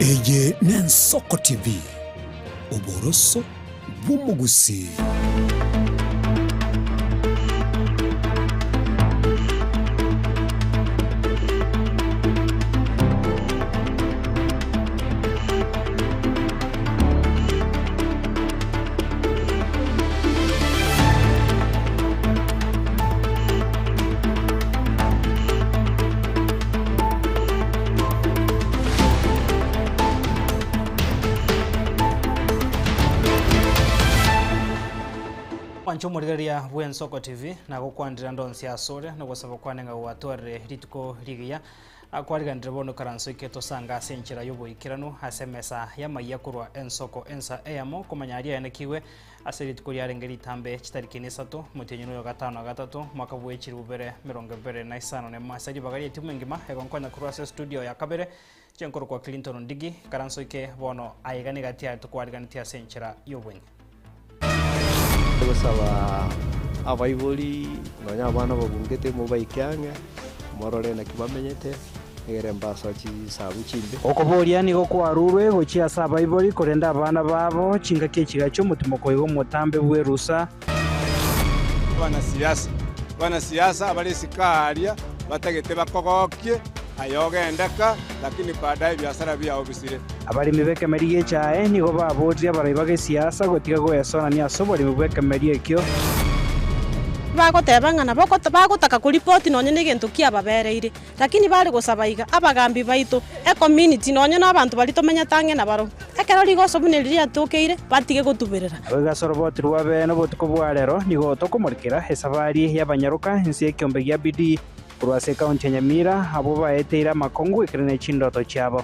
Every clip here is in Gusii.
Eye n'Ensoko TV, oboroso bw'omogusii. Mwanche omorigereria bw'Ensoko TV, nagokwandire ande onsi asore, nogosaba kwane ng'a gwatwarire rituko rigiya. Nakwariganire bono ikaranso eke tosange ase enchera y'oboikeranu ase emesa y'amayia korwa ensoko ensa eyemo, komanya aria ayanekigwe Ase rituko riarenge ritambe chitariki isato, omotienyi noyo gatano na gatato, omwaka bwe chilifu bibere emerongo ebere na isano nemo, ase ribaga ri'etimu engima egonkonya korwa ase estudio ya kabere, chinkorokwa Clinton Ondigi, ikaranso ike bono aiga nigo atiare tokwariganetie ase enchera y'obweng'e. Gosaba abaibori nonya abana babungete mobaike ang'e, morore naki bamenyete. Egere mbasoe chisabu chimbe. Okoboria nigo kwarurwe gochia ase abaibori korende abana babo chingaki echiga chi'omotimoko igo omotambe bw'erusa. Abanasiasa, Abanasiasa abare isiko aaria batagete bakogokie, aye ogende ka, lakini baadaye ebiasara biao bisire. Abaremi b'ekemeri gi'echae nigo baborie abarai ba gesiasa gotiga goesonania ase oboremi bw'ekemeri ekio. Bagoteba ng'a nabo bagotaka koripoti nonya negento kiababereire. Lakini bare gosaba iga, abagambi baito, ecommunity, nonya nabanto baria tomenyete ang'e nabarobwo, ekero rigoso buna eri riatokeire, batige gotuberera. Naboigo ase oroboti rw'abeene obotuko bwa rero nigo tokomorikera esabari y'abanyaroka inse y'ekiombe gia Bidii korwa ase ekaunti ya Nyamira abwo baeteire amakongu ekero ne chindoto chiabo.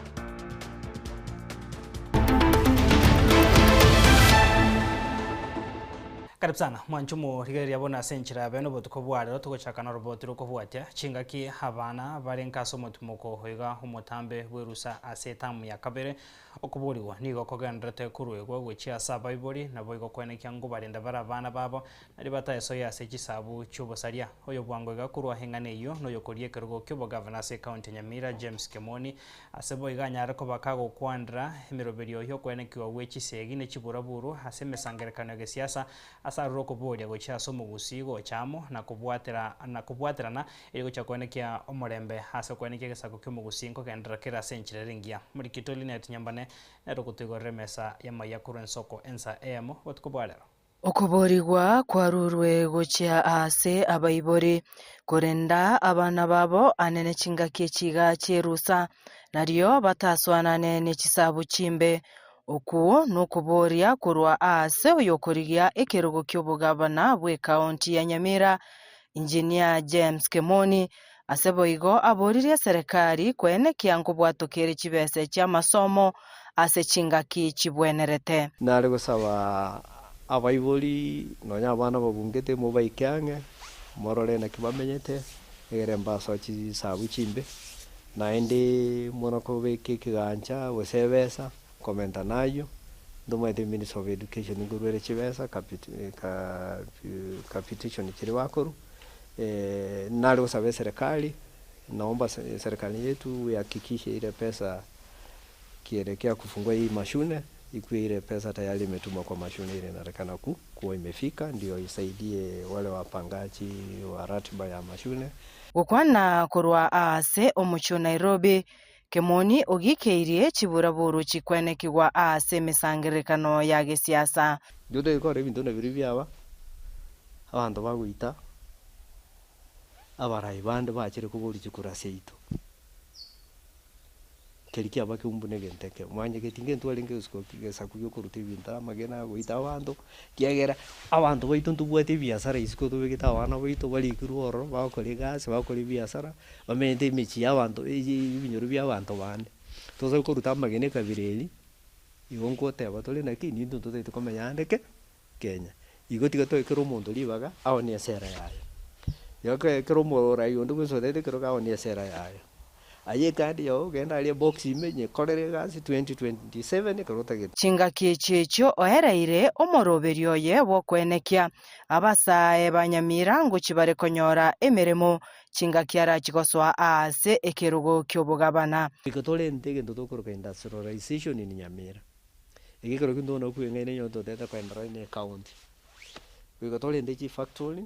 Karibu sana mwanche omorigereria bono ase enchera ya bene obotuko bwa rero togochaka noroboti rokobwatia chingaki abana bare nka ase omotimoko oiga omotambe bw'erusa ase etamu ya kabere okoborigwa nigo kogendererete koruegwa gochia ase abaibori naboigo koenekia ngobarenda bare abana babo nario bataesoe ase chisabu chiobosaria. Oyo bwango iga korwa eng'ana eyio noyokoria ekerogo kiobogavana ase ekaunti ya Nyamira James Kemoni Ase boigo anyare koba kagokwanera emeroberio y'okoenekiwa gwe chisegi ne chiburaburu ase emesangererekano ya gesiasa, ase arure okoboria gochia ase omogusii gocha amo na kobwatera na kobwaterana erio gochia koenekia omorembe ase okoenekia egesaku ki'omogusii nkogenderera kere ase enchera ere engiya. Morikito Linet Nyambane nere ogotoigorera emesa y'amaiya korwa ensoko ensa eyemo botuko bwa rero. Okoboorigwa kwarurwe gochia aase abaibori, korenda abana babo ane ne chingaki echi iga chi'erusa, nario batasoanane ne chisabu chimbe. Okwo nokobooria korwa aase oyokorigia ekerogo ki'obogabana bw'ekaonti ya Nyamira, Engineer James Kemoni, ase boigo aboririe eserekari koenekia nkobwatokere chibesa chi'amasomo ase chingaki chibwenerete. Nare gosaba abaibori nonya abana babungete mobaike ang'e, morore naki bamenyete, egere mbasoe chisabu chimbe, naende mono kobeka ekegancha gose ebesa, komenta nayio, ntomaete Ministry of Education nkorwa ere chibesa capitation chiria bakorwa, nare gosaba eserekari, naomba serikali yetu ihakikishe ile pesa Kielekea kufungua hii mashule ikuwe ile pesa tayari imetumwa kwa mashule ile inatakikana ku kuwa imefika ndio isaidie wale wapangaji wa ratiba ya mashule. Gokwana korwa aase omochie o Nairobi, Kemoni ogikeirie chiburaburu chikwenekigwa aase emesangererekano ya gesiasa. Intwe togekora ebinto buna biria biaba, abanto bagoita abarai bande bachire koboria chikura seito. Keria kiaba keumbu na egento ekemo. Mwanyegeti ngento arenge gosiko gesaku giokoruta ebinto amagena agoita abanto, kiagera abanto baito ntobwate ebiasara isiko tobegete abana baito barikirwe ororo bagokora egasi bagokora ebiasara, bamenyete emechie ya abanto ebinyoro bia abanto bande. Tosa koruta amagena ekabira eria, igo nkoteba tore naki nintwe ntotagete komenya ande ke Kenya. Igo tiga toe kera omonto ribaga aonie esera yaye. Igo kera omorai onde bwensi otagete ekerogo aonie esera yaye. Aye ecard yago genda aria ebox ime nyekorere egasi 2027 ekero otagete. Chingaki echi echio oereire omoroberio oye bw'okoenekia abasae ba Nyamira ngochia bare konyora emeremo chingaki arachie gosoa aase ekerogo ki'obogabana. Goika torente egento tokoroka industrialization in Nyamira. Eke ekero ki ntogona kweng'aina onye totete koenderera ne ecounty. Goika torente chifactory,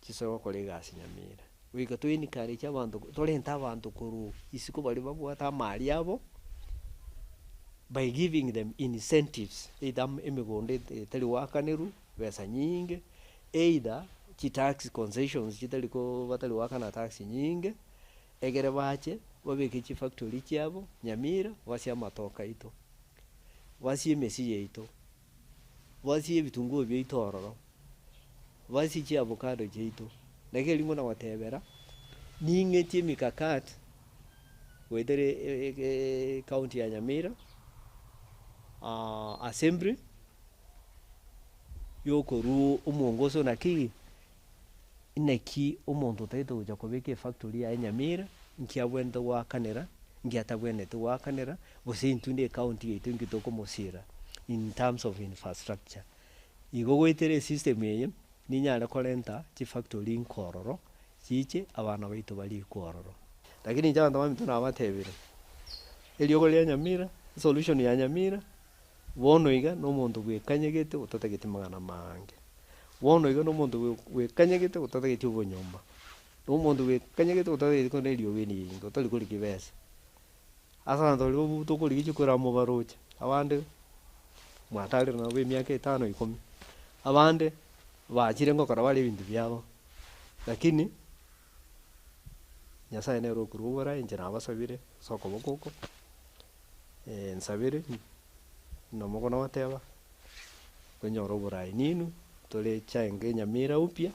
chisoe gokora egasi Nyamira. Goika to encourage abanto torente abanto korwa isiko baria babwate amari abo, by giving them incentives either emegondo etari goakanerwa besa nyinge, either chitax concessions chitari ko batari goakana tax nyinge, egere bache babeke chifactory chiabo Nyamira basie amatoke aito, basie emesi yaito, basie ebitunguo biaito ororo, basie chiavocado chiaito. Naki erio buna gotebera, ning'etie emikakati goetera ecounty ya Nyamira, assembly, yokorwa omwongoso naki, inaki omonto otagete gocha kobeka efactory yaye Nyamira, nki abwenerete goakanera, nki atabwenereti goakanera, gose intwe na ecounty yaito inki tokomosira in terms of infrastructure. Igo goetera esystem eye, ninyare korenta chifactory nkororo, chiche abana baito barikwe ororo. Lakini inche abanto baminto nabatebire, eriogo ria Nyamira, esolution ya Nyamira, bono iga na omonto bwekanyegete otatageti mang'ana maange. Bono iga na omonto bwekanyegete otatageti obonyomba, na omonto bwekanyegete otatageti kore eriogo eringe, otari korigia besa. Ase abanto baria babu tokorigia chikura amo baroche, abande mwatarire nabo emiaka etano ikomi, abande bachire ngokora bare ebinto biabo, lakini Nyasaye nere okorwa oboraai inche nabasabire ase okoboko oko, nsabere nomokono goteba, tonyore oboraai ninwe, tore chenge Nyamira upya,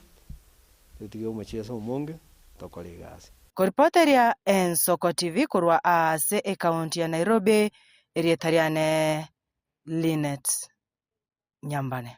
totige omochieso omonge, tokore egasi. Koripoteria Ensoko TV korwa aase ekaunti ya Nairobi, erieta riane Linet Nyambane.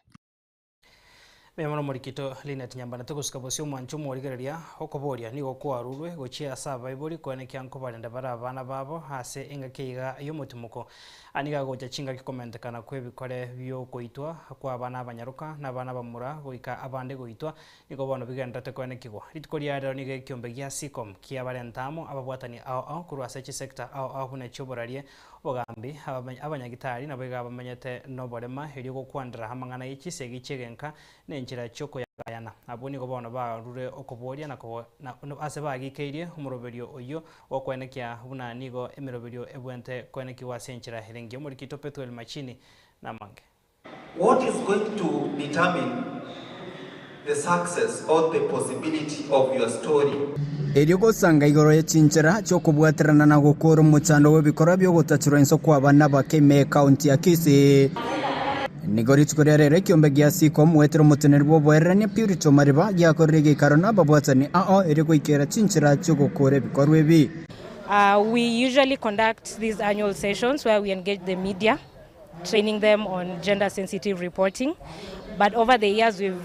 Mbuya mono omorikito Linet Nyambane togosuka bosio omwancho omorigereria okoboria nigo kwarurwe gochia ase abaibori koenekia nkobarenda bare abana babo ase engaki iga y'omotimoko. Aya nigo agocha chingaki komentekana kw'ebikore bi'okoitwa kw'abana abanyaroka na abana abamura goika abande goitwa nigo bono bigendererete koenekigwa. Rituko ria rero nigo ekiombe gia Seacom kiabarenta amo ababwatani ao ao korwa ase chisector ao ao buna echi'oborarie, obogambi, abanyagitari naboigo abamenyete noborema erio gokwanera amang'ana ye chisegi chi'egenka na enchera chi'okoyagayana. Abwo nigo bono barure okoboria na ase bagikeirie omoroberio oyio gokwenekia buna nigo emeroberio ebwente koenekigwa ase enchera ere engiya. Omorikito Pethuel Machini namange. What is going to determine the success or the possibility of your story? Erio gosanga igoro ye chinchera chi'okobwaterana na gokoora omochando bw'ebikorwa bi'ogotachorwa inse kw'abana abake ime y'Ekaunti ya Kisii. Nigo rituko ria rero ekiombe gia Siko omwetera omoteneneri bw'oboererania Purity Omariba giakorire egeikaro nababwatani ao erio goikera chinchera chi'ogokoora ebikorwa ebi. We usually conduct these annual sessions where we engage the media, training them on gender sensitive reporting. But over the years we've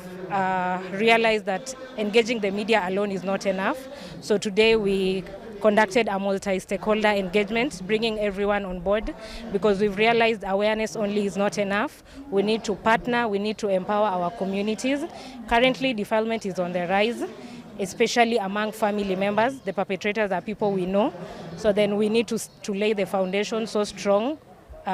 realized that engaging the media alone is not enough. So today we conducted a multi-stakeholder engagement, bringing everyone on board, because we've realized awareness only is not enough. We need to partner, we need to empower our communities. Currently, defilement is on the rise, especially among family members. The perpetrators are people we know. So then we need to lay the foundation so strong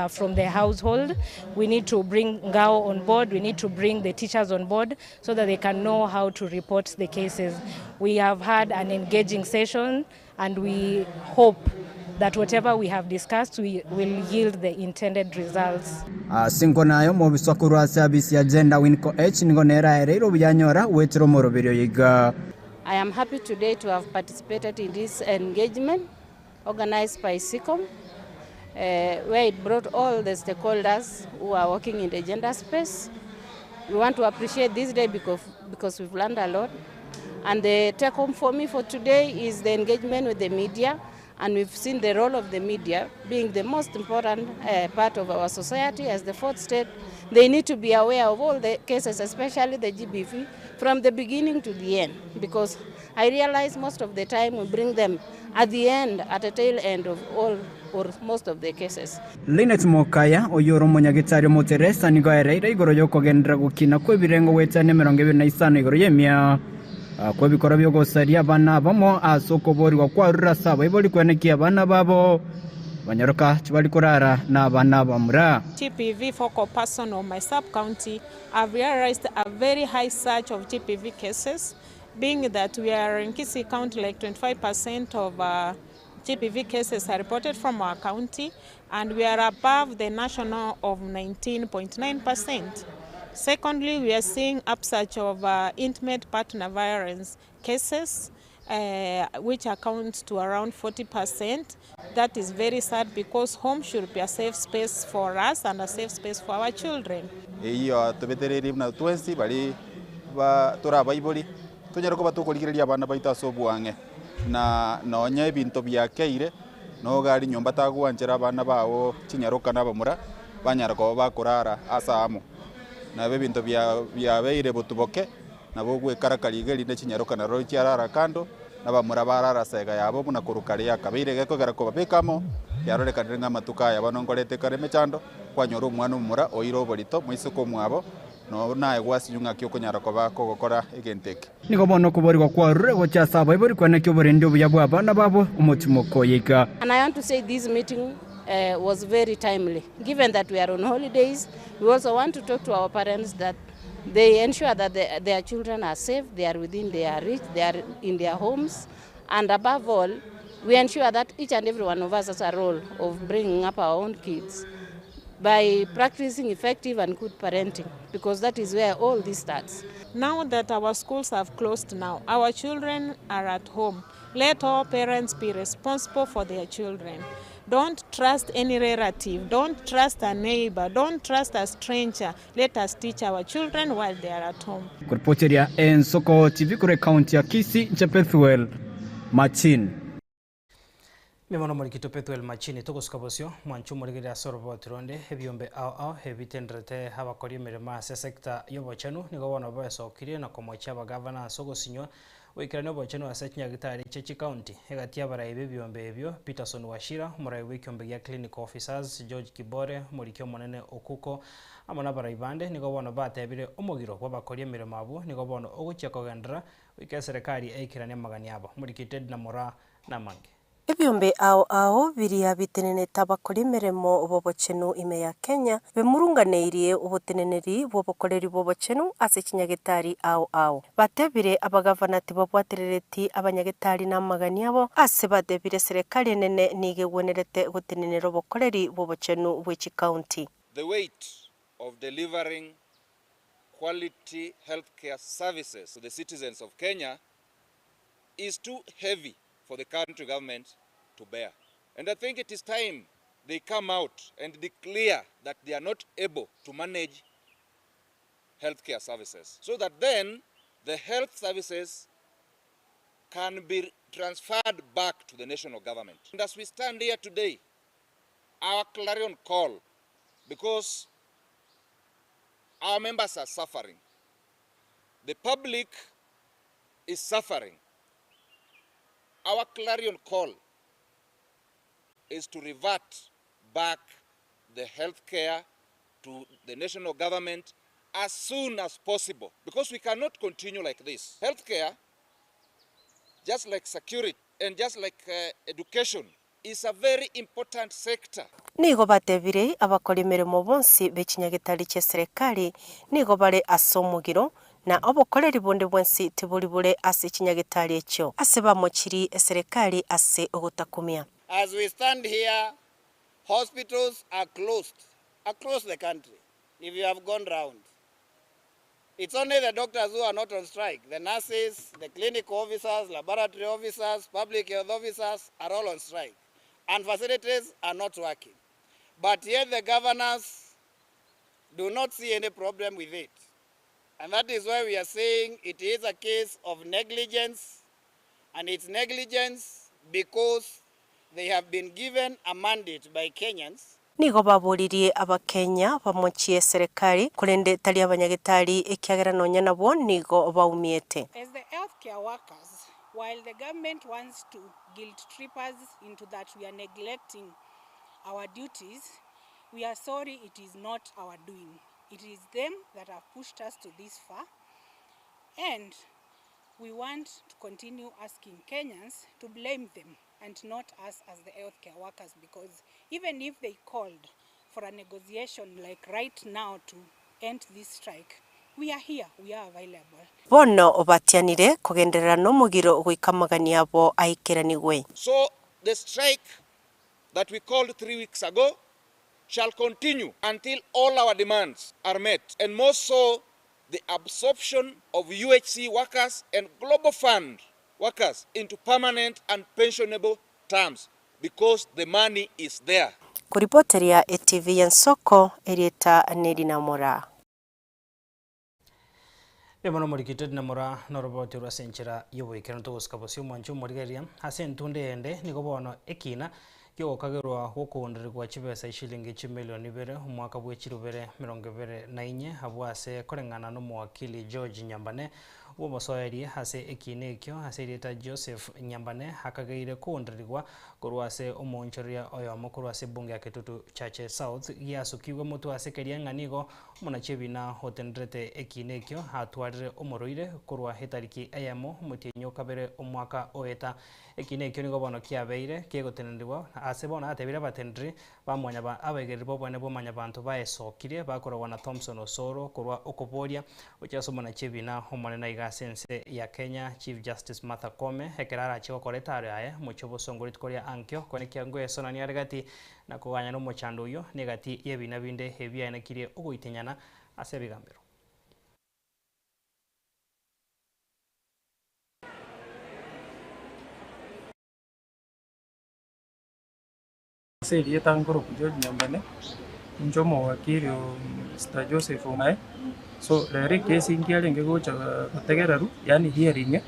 from the household. We need to bring NGAO on board. We need to bring the teachers on board so that they can know how to report the cases. We have had an engaging session, and we hope that whatever we have discussed we will yield the intended results. Ase enkwana aye omobisa korwa ase abisi ya Gender Winco H nigo nere aereire obuyanyora goetera omoroberio oyo iga. I am happy today to have participated in this engagement organized by SEACOM, where it brought all the stakeholders who are working in the gender space. We want to appreciate this day because we've learned a lot. And the take home for me for today is the engagement with the media, and we've seen the role of the media being the most important part of our society as the fourth state. They need to be aware of all the cases, especially the GBV, from the beginning to the end, because I realize most of the time we bring them at the end, at the tail end of all or most of the cases. Linet Mokaya, oyio ore omonyagetari omoteresa, nigo aereire igoro y'okogenderera gokina kw'ebirengo goetania 25 igoro y'emia kw'ebikorwa bi'ogosaria abana abamo ase okoboorigwa kwarure ase abaibori kwenekia abana babo banyaroka tibari korara nabana abamura. GBV focal person of my sub county, I've realized a very high surge of GBV cases being that we are in Kisii county like 25 percent of GBV cases are reported from our county and we are above the national of 19.9 percent. Secondly, we are seeing upsurge of uh, intimate partner violence cases uh, which accounts to around 40 percent. That is very sad because home should be a safe space for us and a safe space for our children. Eyio tobetereirie buna twensi baria ba tore abaibori, tonyare koba tokorigereria abana baito ase oboang'e, na nonya ebinto biakeire, noga aria nyomba tagwanchera abana bao chinyaroka na abamura, banyara koba bakorara ase amo. Nabo ebinto bia biabeire botuboke, nabo ogwekarakaria iga erinde chinyaroka naroro chiarara kando, na abamura barara ase ega yabo buna korwa kare yakabeire gekogera kobabeka amo, yarorekanire ng'a amatuko aya bono nkorete kare emechando, kwanyora omwana omomura oire oborito moiseke omwabo, na naye gwasinywa ng'aki okonyara koba kogokora egento eke. Nigo bono okoborigwa kwarure gocha ase abaibori kweneki oborendi obuya bw'abana babo omotimoko oyoika. And I want to say this meeting uh, was very timely. Given that we are on holidays, we also want to talk to our parents that they ensure that the, their children are safe, they are within their reach, they are in their homes, and above all, we ensure that each and every one of us has a role of bringing up our own kids by practicing effective and good parenting, because that is where all this starts. Now that our schools have closed now, our children are at home. Let all parents be responsible for their children. Don't trust any relative, don't trust a neighbor, don't trust a stranger. Let us teach our children while they are at home. Kuripoteria Ensoko TV korwa ekaunti ya Kisii, inche Bethuel Machini. Mbuya mono morikito Bethuel Machini. Togosuka bosio, mwanche omorigereria ase oroboti ronde, ebiombe ao ao ebitenderete abakori emeremo ase esecta y'obochenu nigo bono besokirie na komochia abagavana ase ogosinywa Goikerania obochenu ase chinyagitari chie chikaunti. Egati y'abarai b'ebiombe ebio, Peterson Wachira, omorai bw'ekiombe gia Clinical Officers, George Kibore, omoriki omonene Okuko, amo nabarai bande, nigo bono batebire omogiro bw'abakori emeremo abwo nigo bono ogochia kogenderera goika eserekari eikeranie amagani abo. Omoriki Edna Moraa namange. Ebiombe ao ao biria bitenenete abakori emeremo b'obochenu ime ya Kenya bemurunganeirie oboteneneri bw'obokoreri bw'obochenu ase chinyagetari ao ao. Batebire abagavana tibabwaterereti abanyagetari na amagani abo ase batebire serekari enene nigo egwenerete gotenenera obokoreri bw'obochenu bwe chikaunti. The weight of delivering quality healthcare services to the citizens of Kenya is too heavy for the country government to bear. And I think it is time they come out and declare that they are not able to manage healthcare services so that then the health services can be transferred back to the national government. And as we stand here today, our clarion call, because our members are suffering, the public is suffering, our clarion call is to revert back the healthcare to the national government as soon as possible, because we cannot continue like this. Healthcare, just like security and just like uh, education, is a very important sector. Nigo batebire abakori emeremo bonsi be chinyagetari chia serekari nigo bare ase omogiro, na obokoreri bonde bwensi tibori bore ase chinyagetari echio, ase bamochirie eserekari ase ogotakumia. As we stand here, hospitals are closed across the country if you have gone round. It's only the doctors who are not on strike. The nurses, the clinical officers, laboratory officers, public health officers are all on strike. And facilities are not working. But yet the governors do not see any problem with it. And that is why we are saying it is a case of negligence. And it's negligence because they have been given a mandate by Kenyans Nigo baboririe Abakenya bamochie eserekari, korende tari abanyagetari, ekiagera nonya nabwo nigo baumiete. As the healthcare workers, While the government wants to guilt trip us into that we are neglecting our duties, we are sorry it is not our doing. It is them that have pushed us to this far and we want to continue asking Kenyans to blame them and not us as the healthcare workers because even if they called for a negotiation like right now to end this strike, we are here, we are available. Bono batianire kogenderera nomogiro goika amagani abo aikeranigwe. So the strike that we called 3 weeks ago shall continue until all our demands are met and more so the absorption of UHC workers and Global Fund workers into permanent and pensionable terms because the money is there. Koripoteria etv y'ensoko erieta nerinamora. Emo nomorikito rinamora noroboti rwa ase enchera y'oboikeranu togosika bosio omwanchi omorigereria ase entunda eyende nigo bono ekina kiogokagerwa gokoondererigwa chibesa eshilingi chimilion ibere omwaka bwe chirubere 24 abwo ase koreng'ana nomowakili George Nyambane bw'omosoeri ase ekiina ekio ase erieta Joseph Nyambane akageire koondererigwa korwa ase omoonchoreria oyomo korwa ase ebunge ya Kitutu Chache South giasukigwe motwe ase keria ng'a nigo omonachi ebina otenderete ekiina ekio atwarire omorwaire korwa etariki eyemo omotienyi okabere omwaka oeta. Ekiina ekio nigo bono kiabeire kegotenenigwa ase bono atebire abatenderi ba mwanyaba abaigereri b'obonene bw'omanyabanto baesokirie bakoragwa na Thompson Osoro korwa okoboria gochia ase omonachi ebina omonene aiga ase ense ya Kenya Chief Justice Martha Koome ekero arachie gokora etaro yaye omochie obosongo rituko ria ankio koenekia ngoesonania are gati na koganyana omochando oyio negati y'ebina binde ebiaenekirie ogoitenyana ase ebigambero. Ase erieta nkorokwa George Nyambane, inche omowakili o Mister Joseph Omae, so rero ekesi nkiarenge gocha gotegererwa yaani hearing,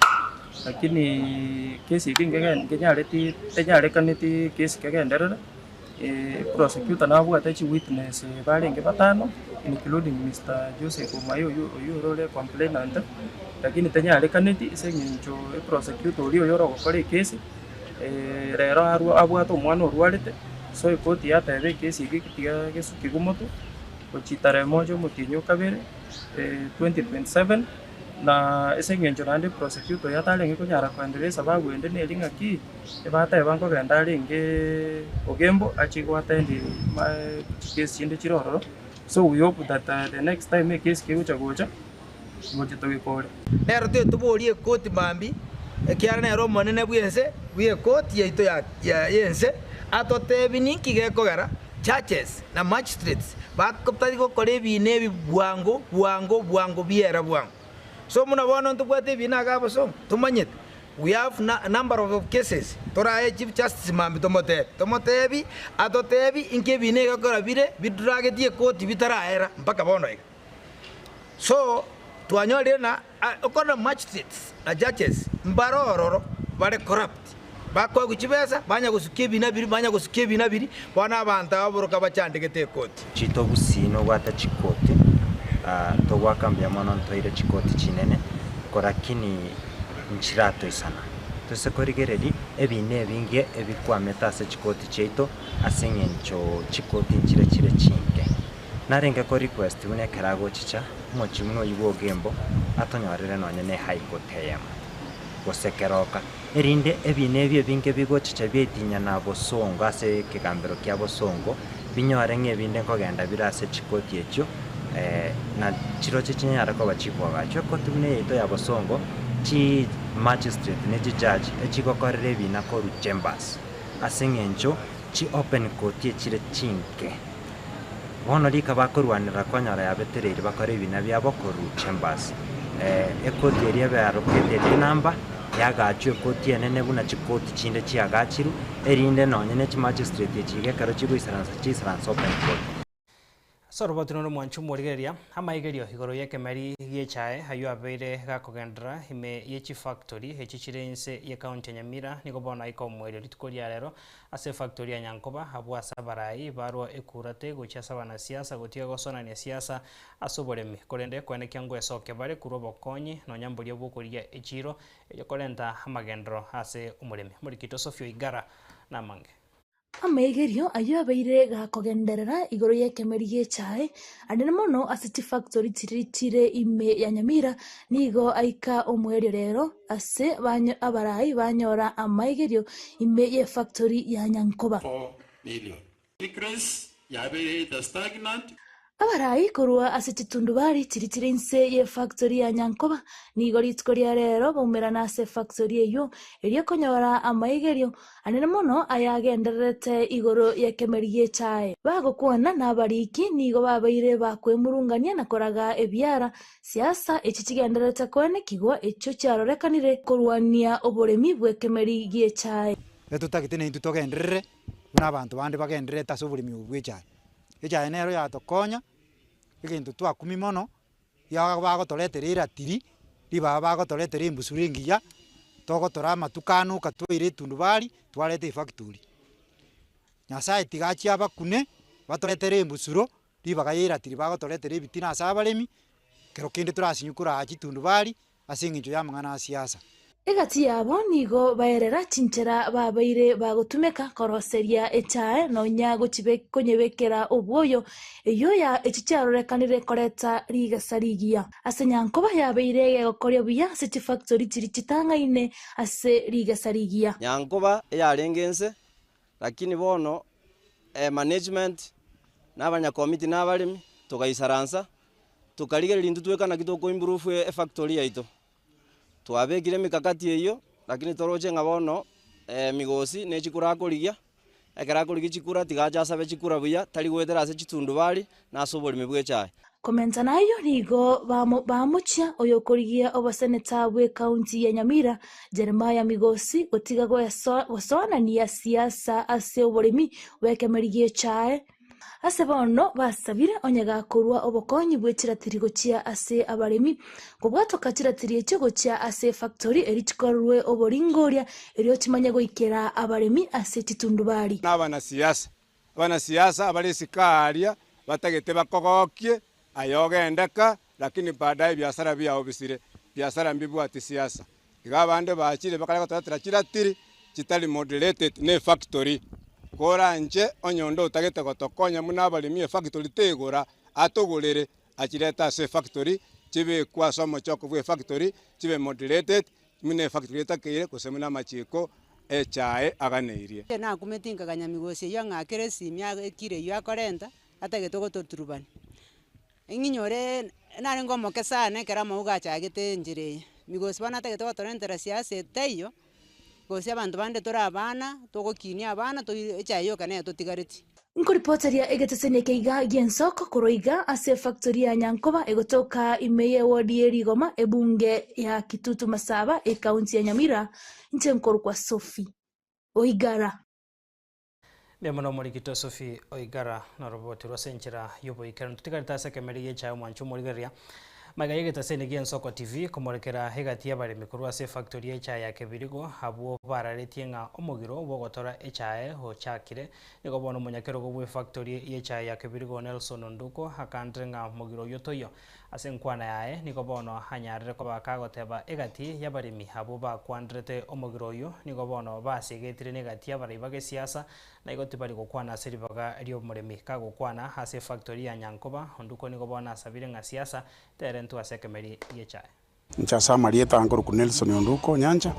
lakini kesi eke nkege nkenyareti tenyarekaneti kesi kegenderere, prosecutor nabwate chiwitness barenge batano including Mister Joseph Omae oywo oywo ore ore complainant, lakini tenyarekaneti ase eng'encho eprosecutor oria oyore ogokora ekesi. Rero arwe abwate omwana orwarete, so ekoti yateba ekesi eke tiga gesukigwe motwe, gochia tarehe moja omotienyi o kabere 2027, na ase eng'encho naende prosecutor oyo atarenge konyara koenderea esababu ende neri ng'aki, ebateba nkogenda arengeee Ogembo achie go attend chikesi chinde chire ororo, so we hope that the next time ekesi kegocha gocha. Ngocha togekore. Nero tetoborie ekoti mambia, ekiagera nere omonene bw'ense bw'ekoti yaito y'ense, atotebie ninki gekogera judges na magistrates batari gokora ebiina ebi bwango bwango bwango biera bwango. So buna bono ntobwate ebiina iga abosongo, tomanyete we have number of cases torae chief justice mambia tomotebie, tomotebie atotebie inki ebiina egekora bire bidragetie ekoti bitaraera mpaka bono iga. So twanyorire na okorora magistrates na judges mbare ororo bare corrupt, bakoegwa chibesa banya gosukia ebina biria banya gosukia ebina biria, bono abanto aba boroka bachandegete ekoti. Chitogusii nobwate chikoti, togoaka mbuya mono ntoire chikoti chinene, korakini nchiratoisana. Tose korigereria ebina ebinge ebikwamete ase chikoti chiaito ase eng'encho chikoti nchire chire chinke. Narenge ko request buna ekero agochicha omochie buna oyio bwa Ogembo atonyorere nonye ne high court eyemo gose keroka erinde ebina ebi ebinge bigochicha biaitinyana bosongo ase ekegambero kia bosongo binyore ng'a ebinde nkogenda bire ase chikoti echio na chirochio chinyare koba chikoagachwa. Ekoti buna eyaito ya bosongo chi magistrate ne chi judge echigokorera ebina korwa chambers ase eng'encho chi open court echire chinke. Bono rika bakorwanera konyora yabetereirie bakore ebina biabo korwa chambers. Ekoti eria ebe allocated enamba, yagachwa ekoti enene buna chikoti chinde chiagachirwe, erinde nonye ne chimagistrate echi iga ekero chigoisaransa chiisaranse open court. Ase oroboti rore omwanchi omorigereria, amaigerio igoro y'ekemeri gi'echae ayio abeire gakogenderera ime ye chifactory echi chire inse y'ecounty ya Nyamira nigo bono aika omoerio rituko ria rero ase efactory ya Nyankoba abwo ase abarai barwa ekurate gochia ase abanasiasa gotiga gosonania siasa ase oboremi korende koenekia ngwesokia bare korwa obokonyi nonya mboria bwokorigia echiro erio korenta amagenderero ase omoremi. Omorikito Sophie Oigara namange. Amaigerio ayio abeire gakogenderera igoro y'ekemeri gi'echae, anene mono ase chifactori chiria chire ime ya Nyamira, nigo aika omoerio rero ase abarai banyora amaigerio ime y'efactori ya Nyankoba. Abarai korwa ase chitundubari chiria chire inse y'efactori ya Nyankoba nigo rituko ria rero baumerana ase efactori eyio erio konyora amaigerio anene mono ayagendererete igoro y'ekemeri gi'echae. Bagokwana nabariki nigo babeire bakwemurungania na koraga ebiara siasa echi chigendererete koenekigwa echio chiarorekanire korwania oboremi bw'ekemeri gi'echae. Etotagete naintwe togenderere buna abanto bande bagendererete ase oboremi obo bw'echae. Echae nero yatokonya, egento twakumia mono, riaga bagotoretera eratiri, ribaga bagotoretera embusuro engiya, togotora amatuko anoka twaira etundubari, twareta efactory. Nyasaye tiga achie abakune, batoretere embusuro, ribaga ya eratiri bagotoretera ebitina ase abaremi, kero kende torasinywe koraa chitundubari, ase engencho y'amang'ana a siasa. Egati yabo nigo baerera chinchera babeire bagotumeka koroseria echae nonya konyebekera obwoyo, eyio ya echi chiarorekanire koreta rigesa rigiya. Ase Nyankoba yabeire egegokoria buya ase chifactori chiria chitang'aine ase rigesa rigiya. Nyankoba eyarenge ense, lakini bono management na abanyakomiti na abaremi togaisaransa, tokarigereria intwe tweka naki toko improve efactory yaito. Twabekire emikakati eyio, lakini toroche ng'a bono Migosi ne chikura akorigia, ekero akorigia chikura tiga ache asabe chikura buya, tari goetera ase chitundubari na ase oboremi bw'echae. Komenta nayio nigo bamochia oyokorigia oboseneta bw'ekaunti ya Nyamira, Jeremiah Migosi, gotiga gosoanania siasa ase oboremi bw'ekemeri gi'echae. Ase bono basabire onye gakorua obokonyi bwe chiratiri gochia ase abaremi, kobwatoka chiratiri echio gochia ase efactori erio chikorerwe oboringoria erio chimanye goikera abaremi ase chitundubari. Na abanasiasa, abanasiasa abare isiko aaria batagete bakogokie, aye ogende ka, lakini baadaye ebiasara biao bisire, biasara mbibwati siasa. Iga abande bachire bakare gotoretera chiratiri chitari moderated ne efactory. Koranche onye onde otagete gotokonya buna abaremi efactory tegora, atogorere achirete ase efactory chibekwe ase omochoko bwa efactory chibe moderated buna efactory etakeire gose buna amachiko echae aganeirie. Nakumeti nkaganya migosi eyio ang'akere esimi ekiro eyio akorenta, atagete gototurubania. Ng'inyore narenge omoke sana ekero amauga achagete enchera eye, migosi bono atagete gotorentera siasa etaiyo, gose abanto bande tore abana, togokinia abana toi echae yoka nere totigaretie. Nkoripoteria egeteseni eke iga gi'ensoko korwa iga ase efactory ya Nyankoba egotoka ime y'eward ye Rigoma ebunge ya Kitutu Masaba ecounty ya Nyamira, inche nkorokwa Sophie Oigara. Mbuya mono omorikito Sophie Oigara noroboti rwase enchera y'oboikeranu. Totigarete ase ekemeri gi'echae omwancho omorigereria magega y'egetaseni gi'Ensoko TV komorekera egati y'abaremi korwa ase efactory y'echae ya Kebirigo abwo bararetie ng'a omogiro bw'ogotora echae ochakire. Nigo bono omonyakerogo bw'efactory y'echae ya Kebirigo Nelson Onduko akandire ng'a omogiro oyio toiyo. Ase enkwana yaye nigo bono anyarire koba kagoteba egati y'abaremi abwo bakwanderete omogiro oyio nigo bono basegetire negati y'abarai bagesiasa na igo tibari gokwana ase ribaga ri'omoremi. Kagokwana ase efactory ya Nyankoba, Onduko nigo bono asabire ng'a siasa terentwe ase ekemeri gi'echae. Inche ase amarieta nkorokwa Nelson Onduko Nyancha,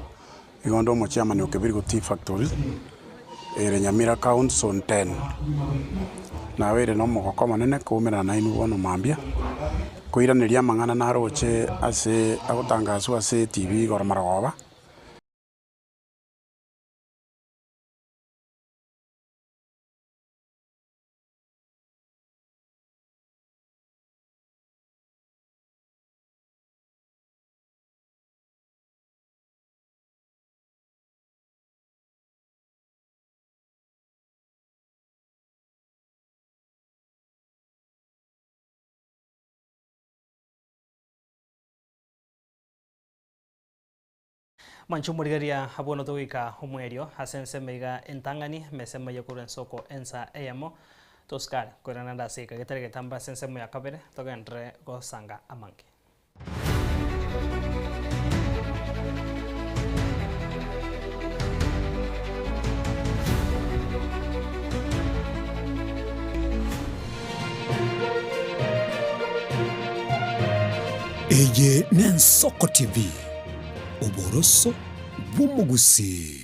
nigo nde omochairman o Kebirigo Tea Factory, ere Nyamira County Zone 10. Nabeire na omogoko omonene koumerana nainwe bono mambia, koiraneria amang'ana naroche ase agotangaswa ase etv igoro marogoba. Mwanche omorigereria abwo notogoika omwerio ase ensemo iga entang'ani, emesemo eye korwa ensoko ensa eyemo, tosikare koirana naende ase eka getari getambe ase ensemo ya kabere, togenderere gosanga amange. Eye n'Ensoko TV, oboroso bw'omogusii.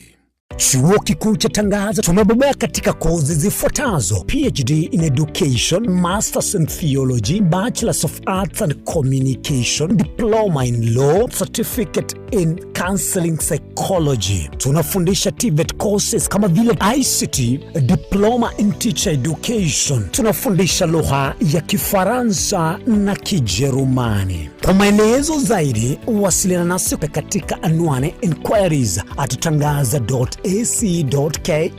Chuo Kikuu cha Tangaza tumebobea katika kozi zifuatazo: PhD in Education, Masters in Theology, Bachelors of Arts and Communication, Diploma in Law, Certificate in Counseling Psychology. Tunafundisha TVET courses kama vile ICT, Diploma in Teacher Education. Tunafundisha lugha ya Kifaransa na Kijerumani. Kwa maelezo zaidi wasiliana nasi katika anwani inquiries at tangaza.ac.ke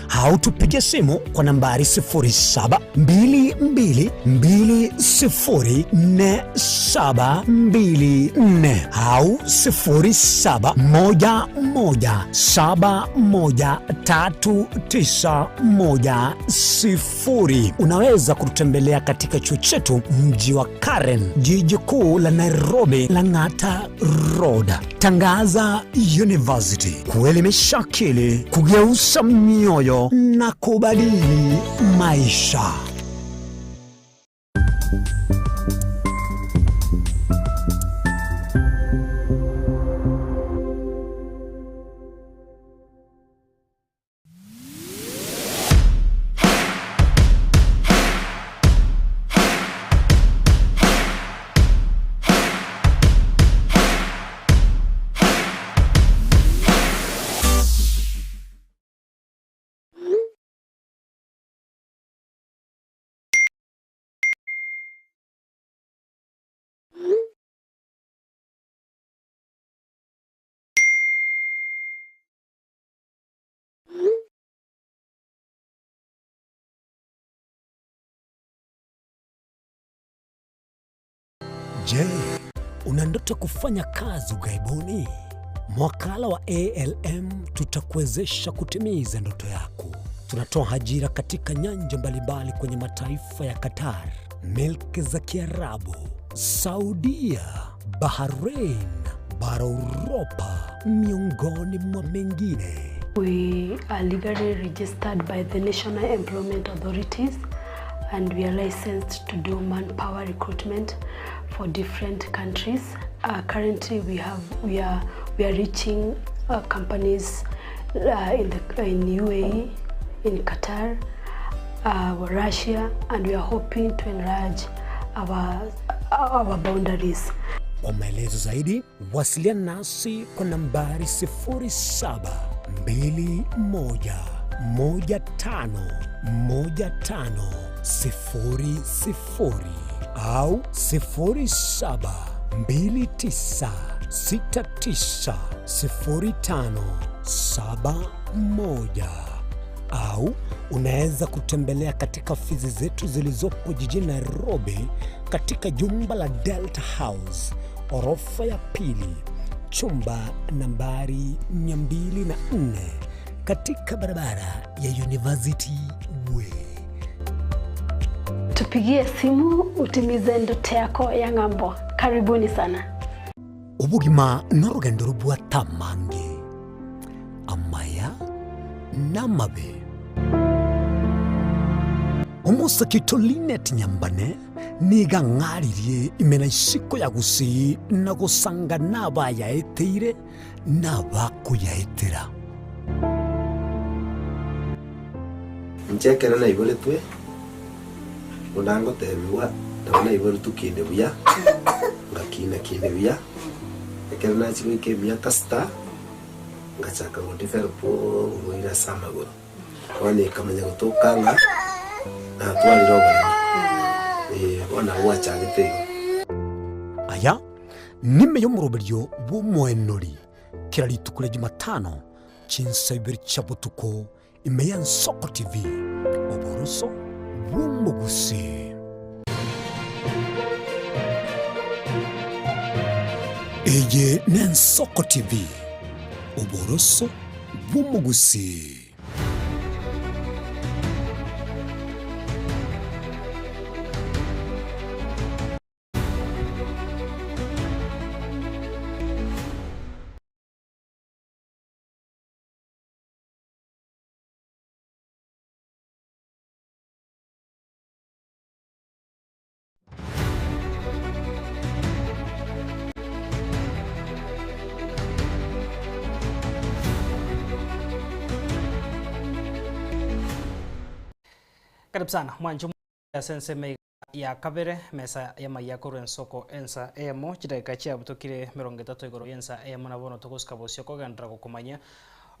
au tupige simu kwa nambari 0722204724 au 0711713910. Unaweza kututembelea katika chuo chetu mji wa Karen, jiji kuu la Nairobi, Lang'ata Road. Tangaza University, kuelimisha akili, kugeuza mioyo na kubadili maisha. Je, una ndoto kufanya kazi ughaibuni? Mwakala wa ALM tutakuwezesha kutimiza ndoto yako. Tunatoa ajira katika nyanja mbalimbali kwenye mataifa ya Qatar, milki za Kiarabu, Saudia, Bahrain, bara Uropa, miongoni mwa mengine. We are legally registered by the National Employment Authorities and we are licensed to do manpower recruitment for different countries. Currently we have we are we are reaching companies in the in UAE, in Qatar, Russia and we are hoping to enlarge our our boundaries. Kwa maelezo zaidi wasiliana nasi kwa nambari 0721151500 au 0729690571 au unaweza kutembelea katika ofisi zetu zilizopo jijini Nairobi katika jumba la Delta House orofa ya pili chumba nambari 204 katika barabara ya University Way. Tupigie simu utimize ndoto yako ya ng'ambo. Karibuni sana. Obogima norogendo robwate amange, amaya na amabe. Omosake oito Linet Nyambane nigo ang'aririe ime na isiko ya Gusii na gosanga nabayaeteire na abakoyaetera. Inche ekero naiboretwe, buna ngotebigwa, nabo naiboretwe kinde buya, ngakina kinde buya, ekero nachia goika emiaka sita, ngachaka go develop oborwaire ase amagoro. Bono ekamanya gotoka ng'a natwarire oboremo, eh, bono nabo bwachagete igo. Aya nime y'omoroberio bw'omoenori kera rituko ria Jumatano chinsa ibere chia botuko ime y'Ensoko TV, oboroso bw'omogusii. Eye n'Ensoko TV. Oboroso bw'omogusii. Karibu sana mwanche ase ensemo iga ya kabere mesa y'amaiga korwa ensoko ensa eyemo chidakika chiabutokire 30 igoro y'ensa eyemo na bono togosika bosio kogenderera gokomanyia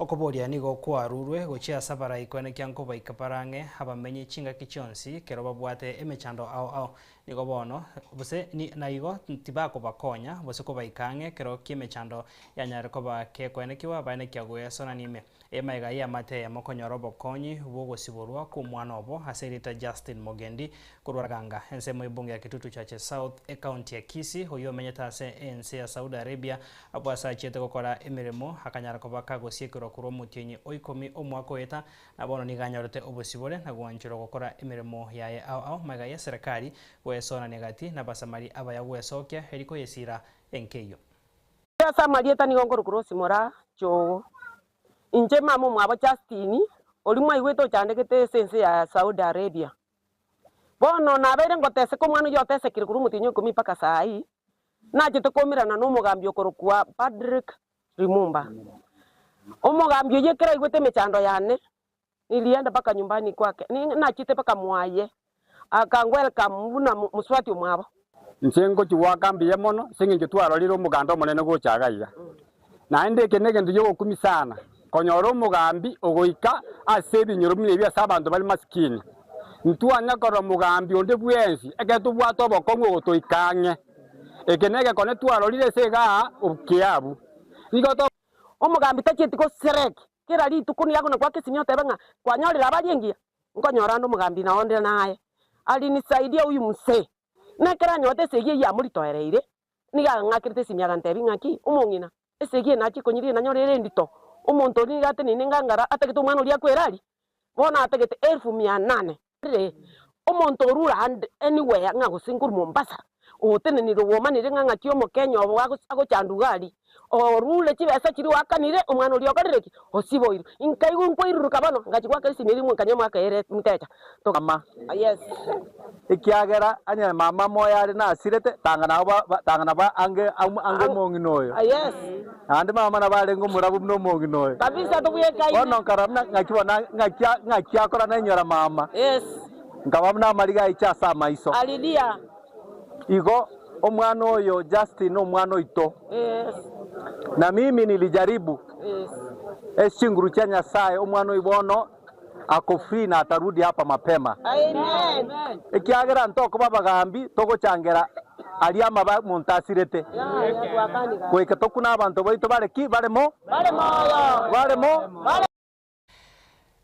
Okoboria nigo kwarurwe gochia ase abarai koenekia nkobaika barang'e abamenyi chingaki chionsi kero babwate emechando ao ao. Nigo bono, gose naigo tibakobakonya gose kobaika ang'e kero ki'emechando yanyare koba kekoenekiwa baenekia goesonania ime. Emaiga y'eamate eyemo konyora obokonyi bw'ogosiborwa kw'omwana obo ase erieta Justin Mogendi korwa Raganga, ensemo y'ebunge ya Kitutu Chache South, ecounty ya Kisii, oyio omenyete ase ense ya Saudi Arabia Abwo ase achiete gokora emeremo, akanyara koba kagosiekerwa korwa omotienyi o ikomi omwaka oeta, na bono nigo anyorete obosibore na gwancherwa gokora emeremo yaye ao ao magega y'eserekari goesoanania gati n'Abasamari abaya gwesokia eri koyesiira enkeyio. Ase amarieta nigo nkorokwa Rose Moraa Chogo. Inche mama omwabo Justine, oria mwaigwete ochandegete ase ense ya Saudi Arabia. Bono nabeire ngoteseka omwana oyio otesekire korwa omotienyi o ikomi mpaka saa hii, nachete koumerana nomogambi okorokwa Patrick Lumumba. Omogambi oyio ekero aigwete emechando yane, nilienda mpaka nyumbani kwake, nachete mpaka mwaye, akangwelcome buna mosubati omwabo. Inche ngochia goaka mbuya mono ase eng'encho twarorire omoganda omonene gocha iga iga. Naende eke negento ki'ogokumia sana, konyora omogambi ogoika ase ebinyoro buna ebi ase abanto bare masikini. Ntwanya korora mogambi onde bwensi ekero tobwate obokong'u ogotoika ang'e. Eke negekone twarorire ase igaa okiabu. Nigo to. Omogambi tachieti gosereki kera rituko nigo akona goaka esimi otebe ng'a kwanyorire abari engiya, nkonyora ande omogambi na onde naye alinisaidia huyu mzee. Na ekero anyorete esegi eyio amoritoereire, Nigo ang'akerete esimi agantebia ng'aki, Omong'ina, esegi eye nachia konyiria nanyore ere endito, omonto oria nigo ateneine ngangara atagete omwana oria akwere aria, bono atagete elfu mia nane. Rire, omonto orure ande anywhere ng'a gose nkorwa Mombasa, otenenire obomanire ng'a ng'aki omokenya obo agochandwa iga aria, orure chibesa chiria oakanire, omwana oria okorire ki? Osiboirwe. Nkaigwa nkoiruruka bono, ngachia goaka esimi eria nkanywa omwaka ere mtecha. Mama, ekiagera onye mama moyo are nasirete, tanga nabo ba- ba- tanga nabo ange ange omong'ina oyo. Naende mama nabo arenge omorabu buna omong'ina oyo. Bono nkarora buna ng'aki bono ng'aki ng'aki akora nainyora mama. Nkaba buna amariga aiche ase amaiso. Igo omwana oyo Justin nomwana oito. Na mimi nilijaribu ase chinguru chia Nyasaye omwana oyo bono ako free na atarudi hapa mapema. Ekiagera ntokoba abagambi togochangera aria amabe omonto asirete. Goika tokune abanto baito bare ki? Bare mo? Bare mo?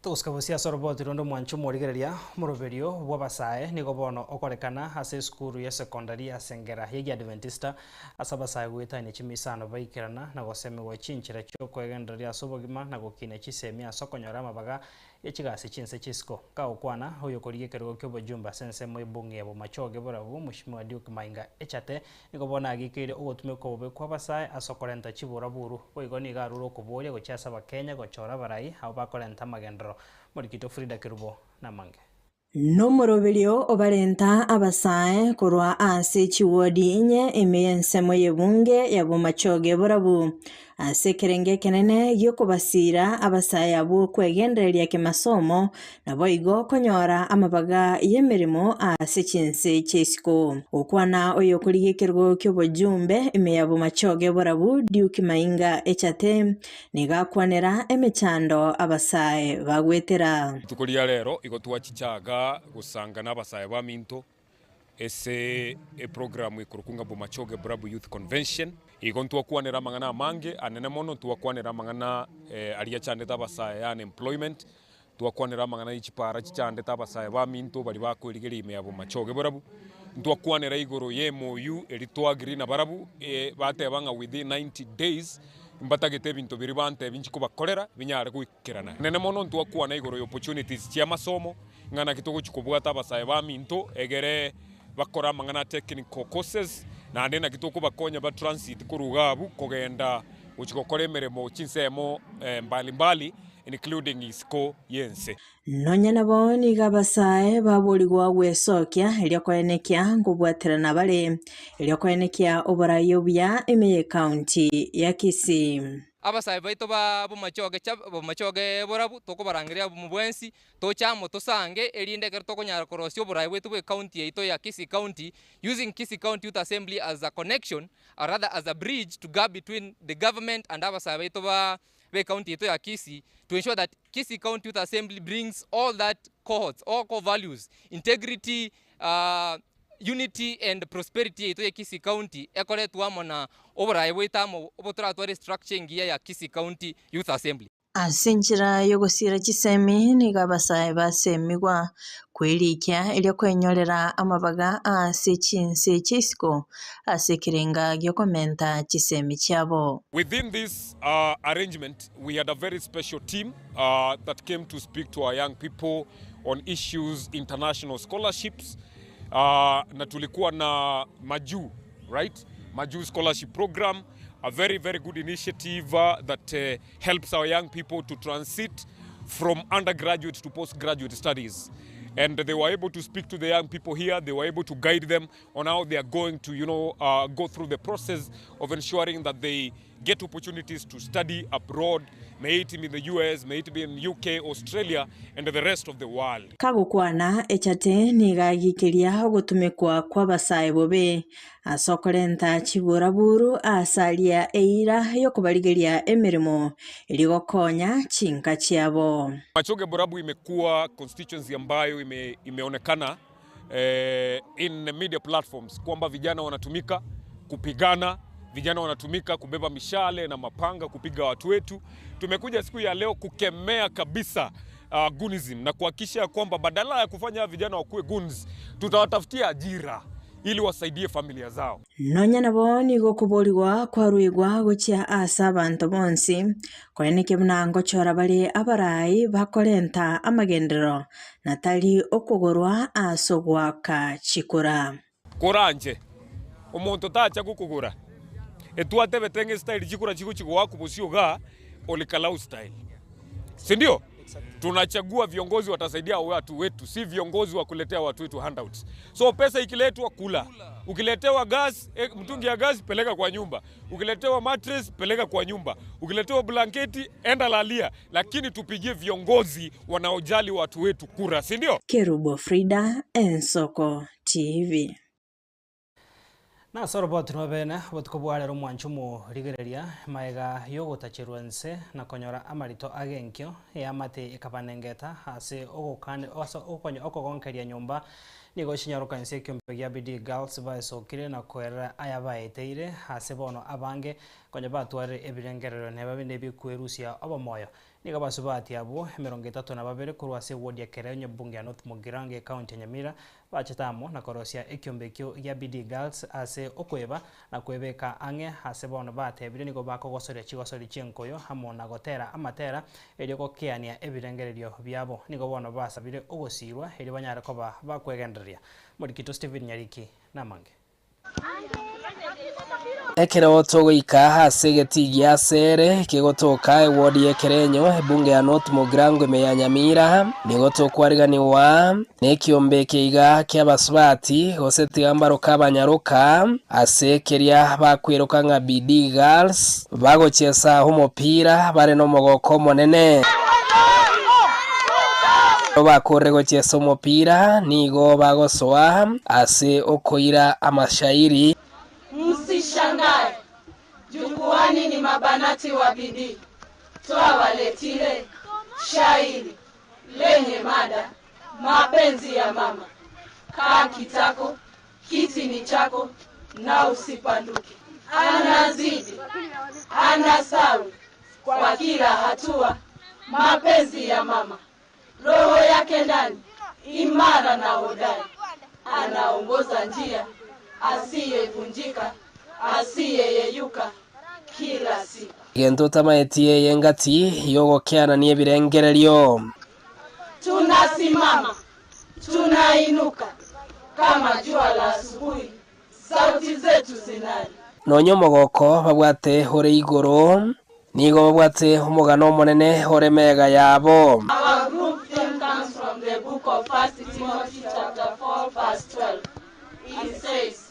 Togosika bosie ase oroboti ronde omwanche omorigereria omoroberio bw'abasae nigo bono okorekana ase esukuru y'esekondari ya Sengera y'Egiadventista ase abasae goetania chimisano baikerana na gosemigwa chinchera chi'okwegendereria ase obogima na gokina chisemi ase okonyora amabaga ye chigasi chinse chisiko. Kagokwana oyokorigia ekerogo ki'obojumbe ase ensemo y'ebunge ya Bomachoge Borabu Mweshimiwa Duke Mainga Echate Nigo bono agikeire ogotumekwa bobe kw'abasae ase okorenta chiburaburu. Boigo nigo arure okoboria gochia ase Abakenya gochora abarai abwo bakorenta amagenderero. Morikito Frida Kerubo namange. Nomoroberio obarenta abasae korwa ase chiwodi inye ime y'ensemo y'ebunge ya Bomachoge Borabu, Ase ekerengo ekenene gi'okobasiira abasae abwo kwegendereria kemasomo, naboigo konyora amabaga y'emeremo ase chinse chi'isiko. Gokwana oyokorigia ekerogo ki'obojumbe ime ya Bomachoge Borabu Duke Mainga Echate nigo akwanera emechando abasae bagwetera. Rituko ria rero igo twachichaga gosanga nabasae baminto Ase eprogramu ekorokwa ng'a Bomachoge Borabu Youth Convention, igo ntwakwanera amang'ana amange anene mono, ntwakwanera amang'ana aria achandete abasae ya unemployment, ntwakwanera amang'ana ye chipara chichandete abasae baminto baria bakoerigeria ime ya Bomachoge Borabu, ntwakwanera igoro ye MOU eria twa agree na barabwo bateba ng'a within 90 days. Mbatagete ebinto biria bantebia inche kobakorera binyare goikerana. Nene mono ntwakwana igoro ya opportunities chi'amasomo, ng'a naki togochia kobwata abasae baminto egere bakore amang'ana a technical courses, naende naki tokobakonya ba transit korwa iga abwo kogenda gochia gokora emeremo chinsemo mbali mbali including isiko y'ense. Nonya nabo nigo abasae baborigwa gwesokia erio koenekia nkobwaterana bare erio koenekia oborai obuya ime y'ecounty ya Kisii. Abasae baito ba bomachoge cha bomachoge borabu tokobarangeria abwo mobwensi toche amo tosange erinde ekero tokonyara korosia oboraai bwaito bwa ecounty yaito ya Kisii County using Kisii County Youth Assembly as a connection or rather as a bridge to gap between the government and abasae baito ba ba ecounty yaito ya Kisii to ensure that Kisii County Youth Assembly brings all that cohorts, all core values, integrity, unity and prosperity yaito ya Kisii County ekoretwe amo na oboraai bwaito amo obo toratware structure engiya ya Kisii County Youth Assembly. Ase enchera y'ogosiira chisemi nigo abasae basemigwa kwerikia erio kwenyorera amabaga ase chinse chi'isiko ase ekerenga gi'okomenta chisemi chiabo. Within this arrangement we had a very special team that came to speak to our young people on issues international scholarships na tulikuwa na majuu right majuu scholarship program a very very good initiative that helps our young people to transit from undergraduate to postgraduate studies and they were able to speak to the young people here they were able to guide them on how they are going to you know uh, go through the process of ensuring that they get opportunities to study abroad may it be in the US may it be in UK Australia and the rest of the world Kagokwana echate nigo agikeria ogotumekwa kw'abasae bobe ase okorenta chiburaburu aase aria eira y'okobarigeria emeremo erio gokonya chinka chiabo. Machoge Borabu imekuwa constituency ambayo ime, imeonekana eh, in media platforms kwamba vijana wanatumika kupigana, vijana wanatumika kubeba mishale na mapanga kupiga watu wetu. Tumekuja siku ya leo kukemea kabisa gunism na kuhakikisha kwamba badala ya kufanya vijana wakuwe goons, tutawatafutia ajira ili wasaidie familia zao. Nonya nabo nigo okoborigwa kwaruigwa gochia ase abanto bonsi, koeneke buna ngochora bare abarai bakorenta amagenderero, na tari okogorwa ase ogoaka chikura. Koranche, omonto tacha gokogora, etwatebete ng'a estyle chikura chigochi goakwa bosio igaa, Olikalau style. Si ndio? Tunachagua viongozi watasaidia watu wetu, si viongozi wa kuletea watu wetu handouts. So pesa ikiletwa kula, ukiletewa gas, eh, mtungi ya gas peleka kwa nyumba, ukiletewa mattress peleka kwa nyumba, ukiletewa blanketi enda lalia, lakini tupigie viongozi wanaojali watu wetu kura, si ndio? Kerubo Frida, Ensoko TV. Nase oroboti rw'abeene, obotuko bwa rero omwanche omorigereria, magega y'ogotacherwa inse na konyora amarito ag'enkio, eamate ekabanengeta ase ogokane ase okonya okogonkeria nyomba. Nigo chinyaroka inse ekiombe gia Bidii Girls baesokire na koerera aya baeteire ase bono abange konya batwarire ebirengererio neba binde ebikwerusia obomoyo. Nigo abasubati abwo emerongo etato na babere korwa ase ewodi ya Kerenyo ebunge ya North Mugirango ecounty ya Nyamira bachete amo na korosia ekiombe ekio gia Bidii Girls ase okweba na kwebeka ang'e ase bono batebire nigo bakogosoria chigosori chi'enkoyo amo na gotera amatera erio gokeania ebirengererio biabo. Nigo bono basabire ogosirwa erio banyare koba bakwegendereria. Morikito Stephen Nyariki namange. Ekero togoika ase egetii gia Sere kegotoka ewodi y'Ekerenyo, ebunge ya North Mugirango ime ya Nyamira, nigo tokwariganigwa nekiombe eke iga ki'abasubati, gose tiga mbaroke abanyaroka, ase keria bakweroka ng'a Bidii Girls, bagochiesa omopira bare nomogoko omonene. Ekero bakorire gochiesa omopira, nigo bagosoa ase okoira amashairi. Msishangae, jukwani ni mabanati wa bidii, twawaletile shairi lenye mada mapenzi ya mama. Kaa kitako, kiti ni chako na usipanduke. Anazidi, anasawi kwa kila hatua, mapenzi ya mama. Roho yake ndani imara na hodari, anaongoza njia asiyevunjika, asiyeyeyuka kila siku. Egento otamaeti eye engati y'ogokeanania ebirengererio. Tunasimama, tunainuka kama jua la asubuhi, sauti zetu zinali. Nonya omogoko babwate ore igoro, nigo babwate omogano omonene ore mega yabo. Our group theme comes from the book of 1 Timothy chapter 4 verse 12. It says,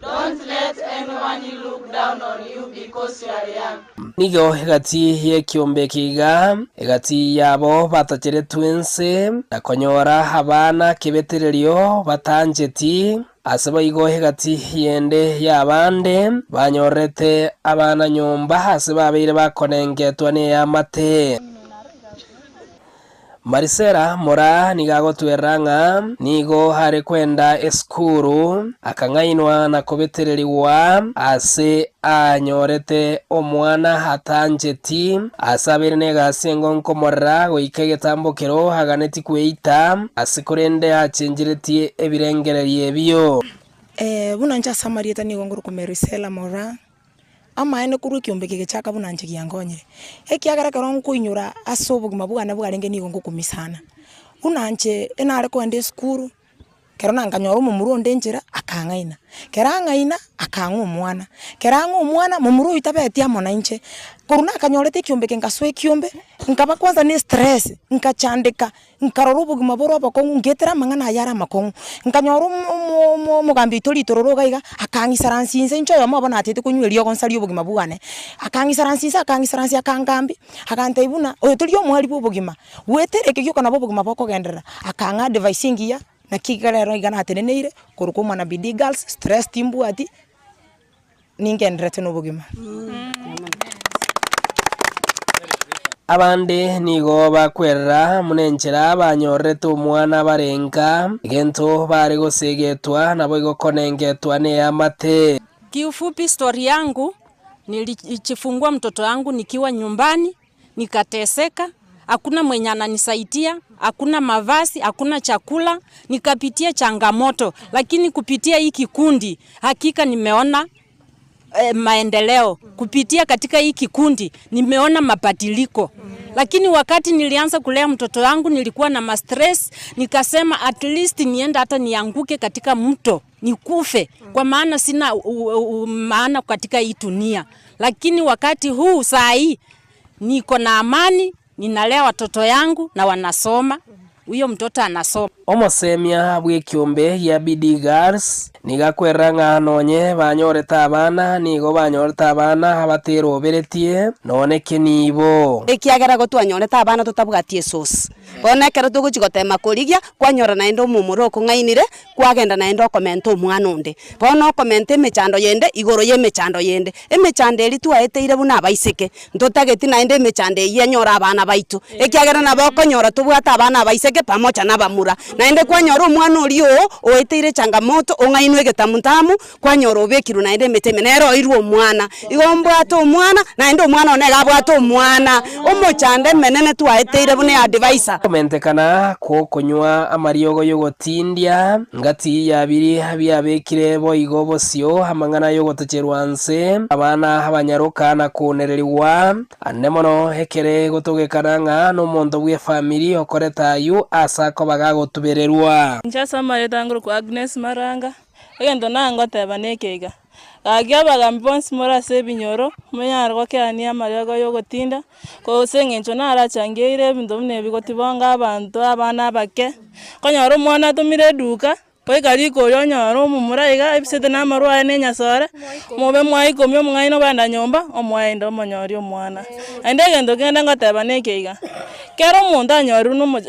Don't let anyone look down on you because you are young. Nigo egati y'ekiombe eke iga, egati yabo batacheretwe ense, na konyora abana kebetererio batancheti, ase boigo egati yende y'abande banyorete abana nyomba ase babeire bakonengetwa neamate. Marisela Moraa nigo agotwerera ng'a nigo are kwenda esukuru, akang'ainwa na kobetererigwa ase anyorete omwana atancheti, ase abeire negasi engonkomorera goika egetambokero aganeti kweita, ase korende achencheretie ebirengererio ebio. Buna inche ase amarieta nigo ngorokwa Marisela Moraa. Amaene korwa ekiombe eke gechaka buna inche giankonyire, ekiagera ekero nkoinyora ase obogima bwane bwarenge nigo ngokumia sana. Buna inche enare kogenda esukuru, ekero nankanyora omomura onde enchera akang'aina, ekero ang'aina akang'a omwana, ekero ang'a omwana momura oywo tabeti amo na inche, korwa nakanyorete ekiombe eke nkasoa ekiombe, nkaba kwanza na estress, nkachandeka. Nkarora obogima bore obokong'u, ngetera amang'ana aya are amakong'u. Nkanyora omo omo omogambi oito ritororo iga iga, akang'isaransia inse inche oyomo obo natete konywa eriogo nsarie obogima bwane. Akang'isaransia inse akang'isaransia akangambia, agantebia buna oyo tori omoerio bwa obogima, goetera eke gioka nabo obogima bokogenderera. Akang'a advice engiya, naki iga rero iga nateneneire, korokwa omwana Bidii Girls, stress timbwati, ningendererete nobogima. Abande nigo bakwerera buna enchera banyorerete omwana barenga, egento bare gosegetwa naboigo konengetwa neamate. Kiufupi story yangu nilijifungua mtoto yangu nikiwa nyumbani nikateseka, hakuna mwenye ananisaidia, hakuna mavazi, hakuna chakula, nikapitia changamoto, lakini kupitia hii kikundi hakika nimeona eh, maendeleo. Kupitia katika hii kikundi nimeona mabadiliko. Lakini wakati nilianza kulea mtoto wangu nilikuwa na mastress, nikasema at least nienda hata nianguke katika mto nikufe, kwa maana sina u, u, u, maana katika hii dunia. Lakini wakati huu saa hii niko na amani, ninalea watoto yangu na wanasoma. Huyo mtoto anasoma. Omosemia bw'ekiombe gia Bidii Girls nigo akwerera ng'a nonye banyorete abana, nigo banyorete abana abateroberetie nonye kenibo. Ekiagera gotwanyorete abana totabwati esource. Bono ekero togochia gotema korigia, kwanyora naende omomura okong'ainire, kwagenda naende okomenta omwana onde. Bono okomenta emechando yende igoro y'emechando yende. Emechando eria twaeteire buna abaiseke, ntotageti naende emechando eyio enyore abana baito, ekiagera nabo okonyora tobwate abana abaiseke pamoja na abamura. Naende kwanyora omwana oria oo oeteire changamoto, ong'ainwe egetamutamu, kwanyora obekirwe naende emete ime, nere oirwe omwana. Igo mbwate omwana, naende omwana one iga abwate omwana. Omochando emenene twaeteire buna eadvisor. Komentekana kw'okonywa amariogo y'ogotindia, ngati ya biria biabekire boigo bosio amang'ana y'ogotocherwa nse, abana abanyaroka na kounererigwa, ande mono ekere gotogekana ng'a nomonto bw'efamiri okorete ayio ase akoba gagotubererwa. Inche ase amaretwa ngorokwa Agnes Maranga, Egento nangoteba neke iga, Gaki abagambi bonsi more ase ebinyoro, monyare gokeania amariogo y'ogotinda, gose eng'encho narachangeire ebinto buna ebi gotibonga abanto abana abake, okonyora omwana atomire eduka, goika riko oria onyore omomura iga ebisete na amarwa aye na enyasore, mobe mwaikomia omong'aini obanda nyomba, omoende omonyorie omwana. Naende egento kende ngoteba neke iga, kera omonto anyorirwe na omo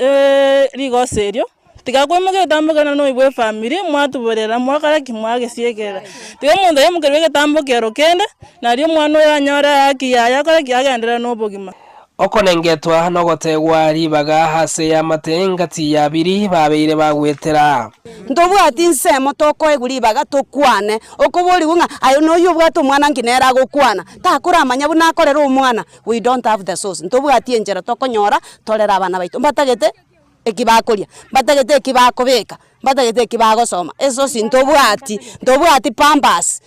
rigoso erio. Tiga koimoka egetambo kere nonya bwa efamiri, mwatuborera mwakora ki? Mwagesiekerera. Tiga omonto aimokerwe egetambo kero kende, nario omwana oyo anyore ehaki yaye akore ki? Agenderere na obogima. Okonengetwa nogotegwa ribaga ase eamate engati ya biri babeire bagwetera. Ntobwati nsemo tokoegwa ribaga tokwane, okoborigwa ng'a aye noyio obwate omwana nki nere agokwana, takoramanya buna akorera omwana, we don't have the source, ntobwati enchera tokonyora torere abana baito, mbatagete. eki bakoria, mbatagete eki bakobeka, mbatagete eki bagosoma, esosi ntobwati, ntobwati pampers.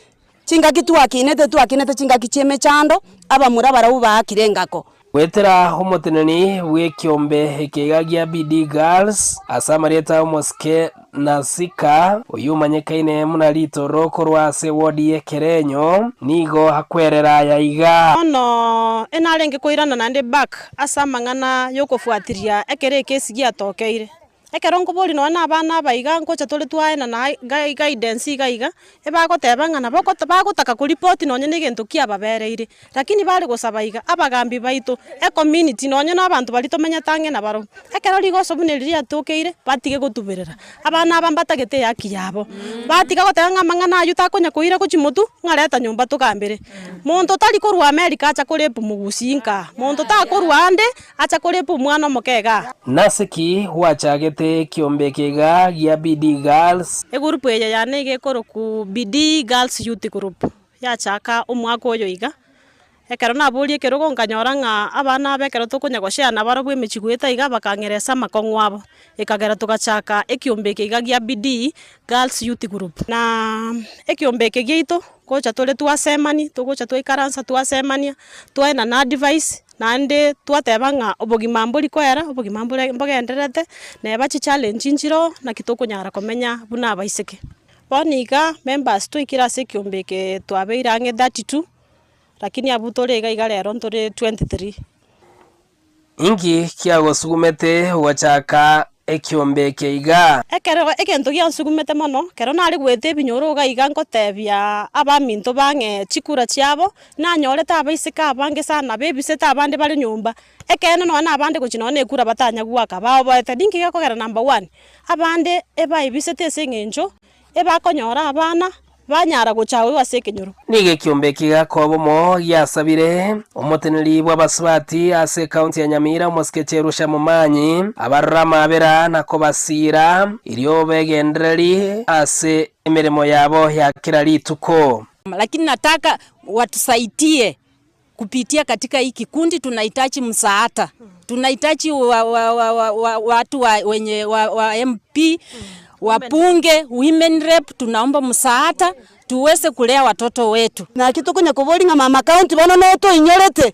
Chingaki twakinete, twakinete chingaki chi'emechando, abamura barabwo baakire engako. Goetera omoteneni bw'ekiombe eke iga gia Bidii Girls ase amarieta Omosike Nasika, oyio omanyekaine buna Ritoro korwa ase ewodi y'Ekerenyo, nigo akwerera aya iga. Bono enarenge koirana naende back ase amang'ana yokofuatiria ekero ekesi giatokeire. Ekero nkoboria nonya na abana aba iga ngocha tore twaenana guidance iga iga, ebagoteba ng'a nabo bagotaka koripoti nonya na egento kiababereire, lakini bare gosaba iga, abagambi baito, ecommunity nonya na abanto baria tomenyete ang'e nabarobwo, ekero rigoso buna eri riatokeire, batige gotuberera. Abana aba mbatagete ehaki yabo, batiga goteba ng'a amang'ana aywo takonya koira gochia motwe, ng'a reta nyomba togambere. Monto tari korwa America acha korepu mogusii nkaa, monto takorwa ande Acha korepa omwana omoke igaa. Nase ki gwachagete ekiombe eke iga gia Bidii Girls? Egurupu eye yane iga ekorokwa Bidii Girls Youth Group, yachaka omwaka oyo iga. Ekero naboria ekerogo nkanyora ng'a abana aba ekero tokonya goshare nabarobwo emechie goeta iga bakang'eresa amakong'u abo, ekagera togachaka ekiombe eke iga gia Bidii Girls Youth Group. Na ekiombe eke giaito, ngocha tore twasemani, togocha twaikaransa twasemania, twaenana advice. Naende twateba ng'a obogima mbori koera, obogima mbore mbogendererete, neba chichallenge nchire oo, naki tokonyara komenya buna abaiseke. Bono iga, members twaikire ase ekiombe eke twabeire ang'e 32, lakini abwo tore iga iga rero ntore 23. Inki kiagosugumete gochaka ekiombe eke iga? Ekero egento giansugumete mono, ekero nare goeta ebinyoro iga iga ngotebia abaminto bang'e chikura chiabo, nanyorete abaiseke abange sana bebisete abande bare nyomba, ekeene nonya na abande gochia nonya na ekura batanya goaka, baoboete. Ninki gekogera number one, abande ebaebisete ase eng'encho ebakonyora abana banyara gocha agwo ase ekenyoro. Nigo ekiombe eke gekoba omo giasabire omoteneneri bw'abasubati ase ekaunti ya Nyamira omosike Cherusha Momanyi abarore amabera na kobasiira erio begendereri ase emeremo yabo ya kera rituko. Lakini nataka watusaidie kupitia katika hii kikundi tunahitaji msaada, tunahitaji wa, wa, wa, wa, wa, watu wa, wenye wa, wa MP wabunge, women rep, tunaomba msaada tuweze kulea watoto wetu. Naki tokonya koboria ng'a mama county bono notoinyorete?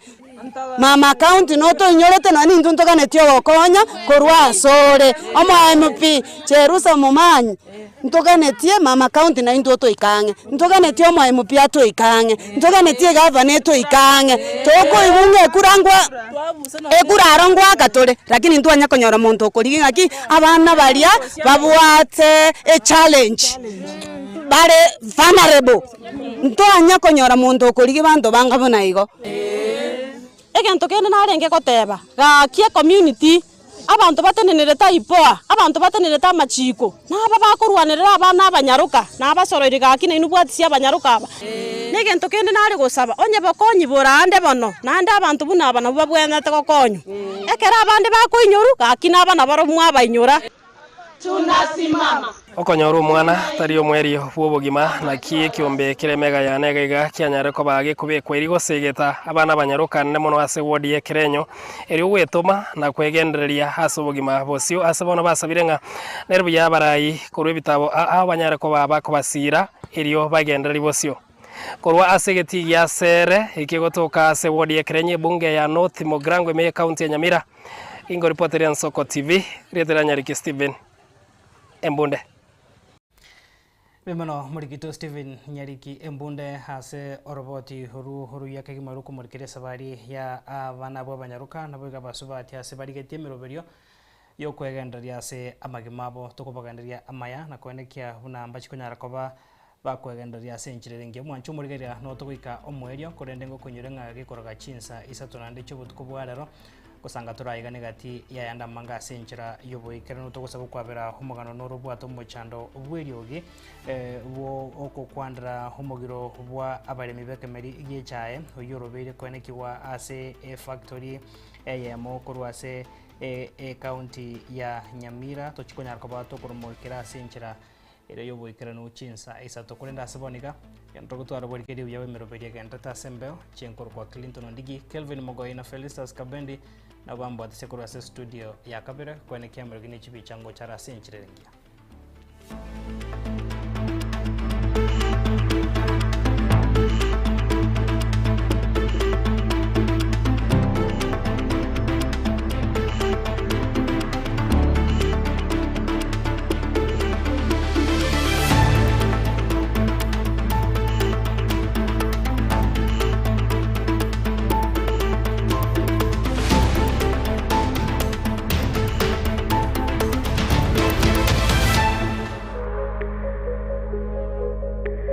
Mama county notoinyorete nonya nintwe ntoganetie ogokonya korwa asore. Omo MP Cherusa Momanyi Ntoganetie mama county naintwe otoike ang'e, ntoganetie omo MP atoike ang'e, ntoganetie egavana etoike ang'e, tokoigwa ng'a ekura ngwa ekura aro ngoaka tore, lakini ntwanya konyora monto okorigia ng'aki abana baria babwate echallenge bare vulnerable, ntwanya konyora monto okorigia banto banga buna igo. Egento kende narenge goteba, gaki ecommunity. Abanto batenenerete aipoa, abanto batenenerete amachiiko, na aba bakorwanerera abana abanyaroka, na abasoroiri gaki nainwe bwatisia abanyaroka aba. Negento kende nare gosaba, onye bokonyi bore aande bono, naende abanto buna aba nabwo babwenerete gokonywa. Ekero abande bakoinyorwa, gaki naba nabarobwo mwabainyora. Tunasimama. Okonyora omwana tari omoerio bw'obogima, naki ekiombe kere emega yane iga iga kianyare koba gekobekwa erio gosegeta abana abanyarokanire mono ase ward y'ekerenyo, erio gwetoma na kwegendereria ase obogima bosio. Ase bono basabire ng'a nere buya abarai korwa ebitabo aa banyare koba bakobasiira erio bagendererie bosio. Korwa ase egetii gia Sere ekegotoka ase ward y'ekerenyo ebunge ya North Mugirango ime y'ecounty ya Nyamira, Ingoripoteria Nsoko TV, rieta ria Nyariki Stephen Embunde. Mbuya mono morikito Stephen Nyariki Embunde ase oroboti oru oruya kegima rokomorikera esabari ya abana abwo abanyaroka naboigo abasubati ase barigetie emeroberio yokwegendereria ase amagima abo. Tokobagendereria amaya na koenekia buna mbachikonyara koba bakwegendereria ase enchera ere engiya. Omwancho omorigereria notogoika omoerio, korende ngokoinyore ng'a gekoroga chinsa isato naende chi'obotuko bwa rero, gosanga toraigane gati y'ayande amange ase enchera y'oboikeranu. Togosaba okwabera omogano noro obwate omochando bw'eriogi bwo okokwandera omogiro bwa abaremi b'ekemeri gi'echae, oyio orobeire koenekigwa ase efactory eyemo korwa ase ecounty ya Nyamira. Tochi konyara koba tokoromokera ase enchera Ere y'oboikeranu chinsa isato. Korende ase bono iga, gento gotwara oborikeri obuya bw'emeroberio egenderete ase embeo chi'enkorokwa Clinton Ondigi, Kelvin Mogoi na Felistus Kabendi nabo bambwatisie korwa ase estudio ya kabere, kwenekia emerogi ne chibicha ngochare ase enchera ere engiya.